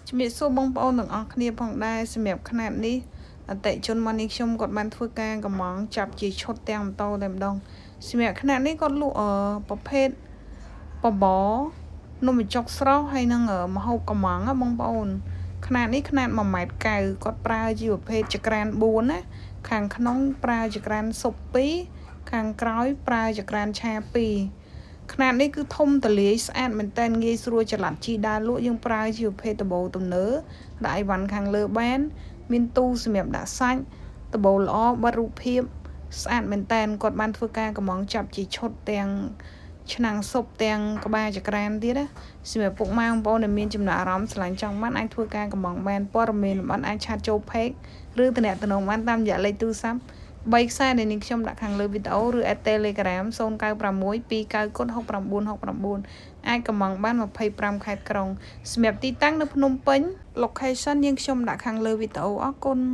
ជំរាបសួរបងប្អូនទាំងអស់គ្នាផងដែរសម្រាប់ຂະຫນាតនេះអតិជនមកនេះខ្ញុំគាត់បានធ្វើការកម្មង់ចាប់ជាឈុតទាំងម៉ូតូតែម្ដងសម្រាប់ຂະຫນាតនេះគាត់លក់អឺប្រភេទបបរនំបញ្ចុកស្រស់ហើយនឹងម្ហូបកម្មង់ណាបងប្អូនຂະຫນាតនេះຂະຫນាត1ម៉ែត្រ9គាត់ប្រើជាប្រភេទចក្រាន4ណាខាងក្នុងប្រើចក្រានស៊ុប2ខាងក្រោយប្រើចក្រានឆា2ຂະຫນាតនេះគឺធំទលាយស្អាតមែនតើងាយស្រួលចល័តជីដើរលក់យើងប្រើជាប្រភេទដបូទំនើដាក់អីវ៉ាន់ខាងលើបាន មានទូសម្រាប់ដាក់សាច់ដបូល្អបិទរូបភាពស្អាតមែនតើគាត់បានធ្វើការកម្មង់ចាប់ជាឈុតទាំងឆ្នាំងស៊ុបទាំងក្បាលចក្រានទៀតណាសម្រាប់ពុកម៉ែបងប្អូនដែលមានចំណាប់អារម្មណ៍ស្រឡាញ់ចង់បានអាចធ្វើការកម្មង់បានព័ត៌មានលម្អិតអាច chat ចូល page ឬតំណតំណងបានតាមរយៈលេខទូរស័ព្ទ3ខ្សែដែលនាងខ្ញុំដាក់ខាងលើវីដេអូឬ Telegram 096 290 6969អាចកម្មង់បាន25ខេត្តក្រុងសម្រាប់ទីតាំងនៅភ្នំពេញ location យើងខ្ញុំដាក់ខាងលើវីដេអូអរគុណ។